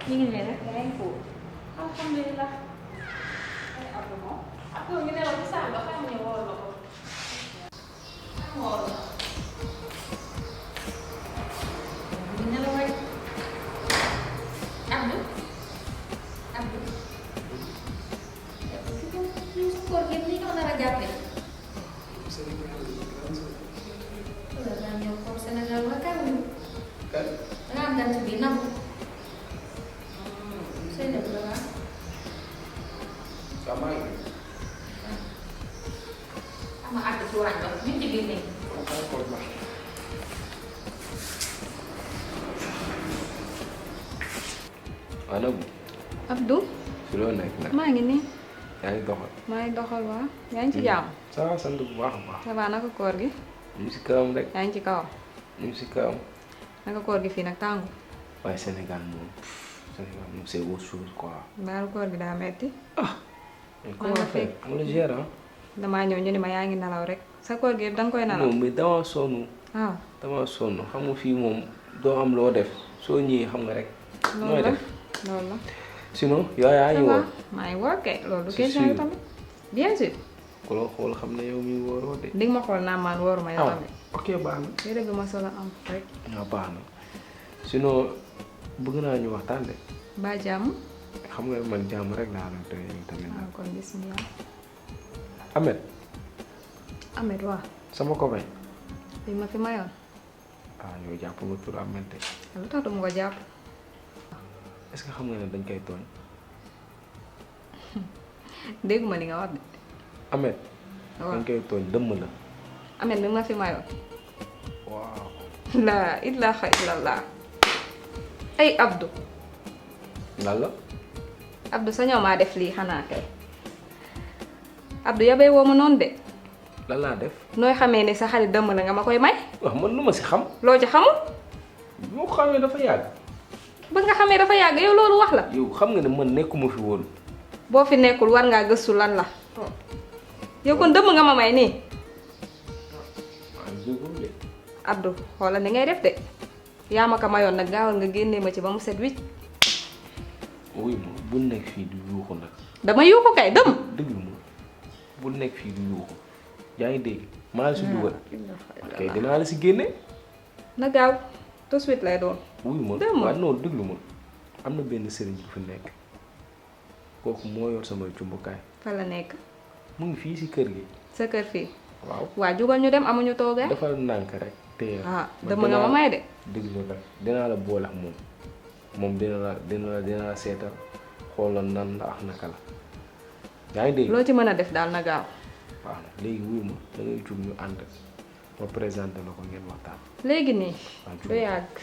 ñu ngi ne rek yaa ngi fóot. alhamdulilah. ay Abdou moom. Abdou ngi nelaw ci saal ba xam ne woo la ko. woo la. ñu nelaw rek. Abdou. Abdou. yow sa koor gi ni nga nar a jàppee. daa ñëw koor Sénégal wala kan. kan. da nga am gan ci biir nangu. sëy def la waa. sama ngi. ama àgg ci waañ ba ñu ci biir néeg. waaw nag. Abdou. si loo nekk nag. maa ngi nii. yaa ngi doxal. maa ngi doxal waa. yaa ngi ci jàmm. ça va sant bu baax a baax. ça va naka koor gi. ñu ngi si kawam rek. yaa ngi ci kawam. ñu ngi si kawam. naka koor gi fii nag tàngu. waaye Sénégal moom c'est autre chose quoi. mbaaru koor gi daa metti. mais comment faire on le gère ah. damaa ñëw ñu ne ma yaa ngi nelaw rek. sa koor gi yëpp da nga koy nelaw. non mais dama sonn. waaw. dama sonn xam nga fii moom doo am loo def soo ñëwee xam nga rek. loolu nooy la def loolu la. sinon yow yaa ngi woor. maa ngi woor kay loolu du C'est question sûr. tamit. bien sûr. ku la xool xam ne yow mi wooroo de. di nga ma xool naa maan wooruma yow ah tamit. ok baax na. yére bi ma solo am rek. waaw baax na sinon bëgg naa ñu waxtaan de. ba jàmm. xam nga man jàmm rek laa doon tey yow tamit waaw nag. kon bismillah. Ahmed Ahmed waa. sama copain. li ma fi mayoon. ah yow jàpp nga tur Ahmed de. lu tax du ma ko jàpp. est-ce que xam nga ne dañ koy tooñ. dégguma li nga wax de. Ahmed. waaw dañ koy tooñ dëmm la. Ahmed mi ma fi mayoon. waaw. laa ilaaha illallah. ay Abdou. lan la. Abdou sañoo maa def lii xanaa kay. Abdou yabee woo ma noonu de. lan laa def. nooy xamee ne sa xarit dëmm la nga ma koy may. waaw man lu ma si xam. loo ci xamul. moo ko xamee dafa yàgg. ba nga xamee dafa yàgg yow loolu wax la. yow xam nga ne man nekkuma fi woon. boo fi nekkul war ngaa gëstu lan la. yow kon dëmm nga ma may nii. waaw jógul de. Abdou xoolal ni ngay def de. yaa ma ko mayoon nag gaawal nga génnee ma ci ba mu set wicc. wuy ma bu nekk fii du yuuxu nag. dama yuuxu kay dëmm. dëgg ma bu nekk fii du yuuxu yaa ngi dégg maa la si dugal. ok dinaa la si génne. na gaaw tout de suite lay doon. wuy ma dëmm. waaw non déglu ma am na benn sëriñ bu fi nekk kooku moo yor samay cumbukaay fa la nekk. mu ngi fii si kër gi. sa kër fii. waaw waa jugal ñu dem amuñu toogaay. dafa nànk rek te ah dëmm nga ma may de. déglu la dinaa la boole ak moom moom dina la seetal xoolal nan la ak naka la yaa ngi dégg. loo ci mën a def daal na gaaw. waaw léegi wuyu ma da ngay jug ñu ànd ma présenté la ko ngeen waxtaan. léegi nii. waaw du yàgg.